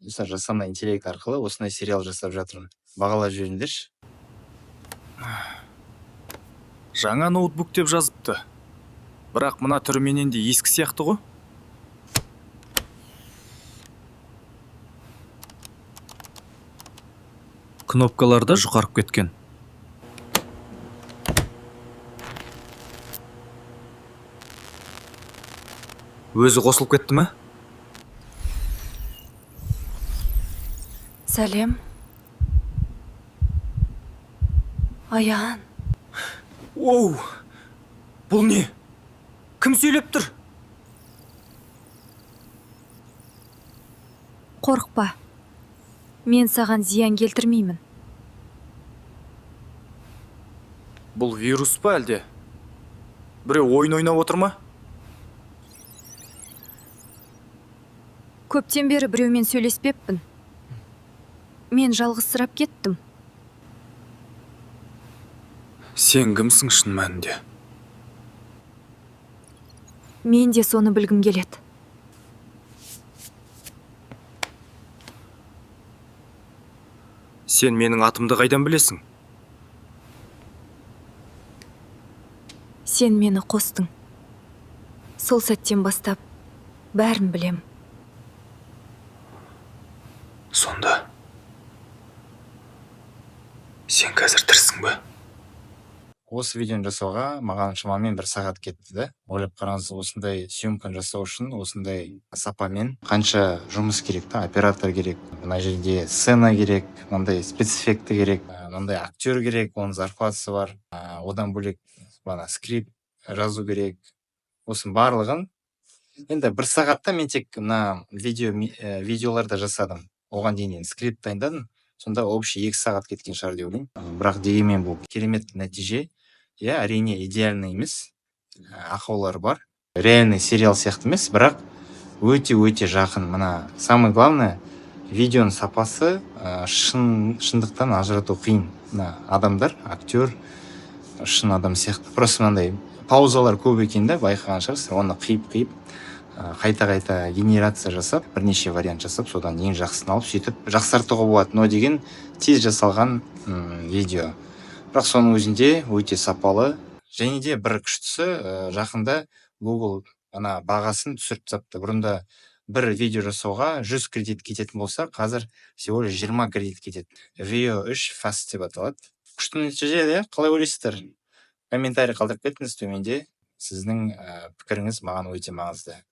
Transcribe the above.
Мысалы, жасанды интеллект арқылы осындай сериал жасап жатырмын. Бағалап жіберіңдерші. Жаңа ноутбук деп жазыпты, бірақ мына түріменен де ескі сияқты ғой. Кнопкалар да жұқарып кеткен. Өзі қосылып кетті ме? Сәлем, Аян. Оу, бұл не? Кім сөйлеп тұр? Қорықпа, мен саған зиян келтірмеймін. Бұл вирус па, әлде біреу ойын ойнап отыр ма? Көптен бері біреумен сөйлеспеппін. Мен жалғызсырап кеттім. Сен кімсің шын мәнінде? Мен де соны білгім келеді. Сен менің атымды қайдан білесің? Сен мені қостың. Сол сәттен бастап бәрін білем. Сонда сен қазір тірісің бе? Осы видеоны жасауға маған шамамен бір сағат кетті да. Ойлап қараңыз, осындай съемканы жасау үшін осындай сапамен қанша жұмыс керек та: оператор керек, мына жерде сцена керек, мынандай спецэффекті керек, мынандай актер керек, оның зарплатасы бар, одан бөлек бағана скрипт жазу керек. Осының барлығын енді бір сағатта мен тек мына видеоларды жасадым. Оған дейін енді скрипт дайындадым. Сонда общий 2 сағат кеткен шығар деп ойлаймын. Бірақ дегенмен бұл керемет нәтиже. Иә, әрине, идеальный емес, ақаулар бар, реальный сериал сияқты емес, бірақ өте өте жақын. Мына самое главное, видеоның сапасы, шындықтан ажырату қиын. Мына адамдар, актер шын адам сияқты. Просто мынандай паузалар көп екен да, байқаған шығарсыздар. Оны қиып қиып, қайта қайта генерация жасап, бірнеше вариант жасап, содан ең жақсысын алып, сөйтіп жақсартуға болады. Но деген тез жасалған видео, бірақ соның өзінде өте сапалы. Және де бір күштісі, жақында Google ана бағасын түсіріп тастапты. Бұрында бір видео жасауға 100 кредит кететін болса, қазір всего лишь 20 кредит кетеді. Veo 3 Fast деп аталады. Күшті нәтиже, иә? Қалай ойлайсыздар? Комментарий қалдырып кетіңіз төменде. Сіздің пікіріңіз маған өте маңызды.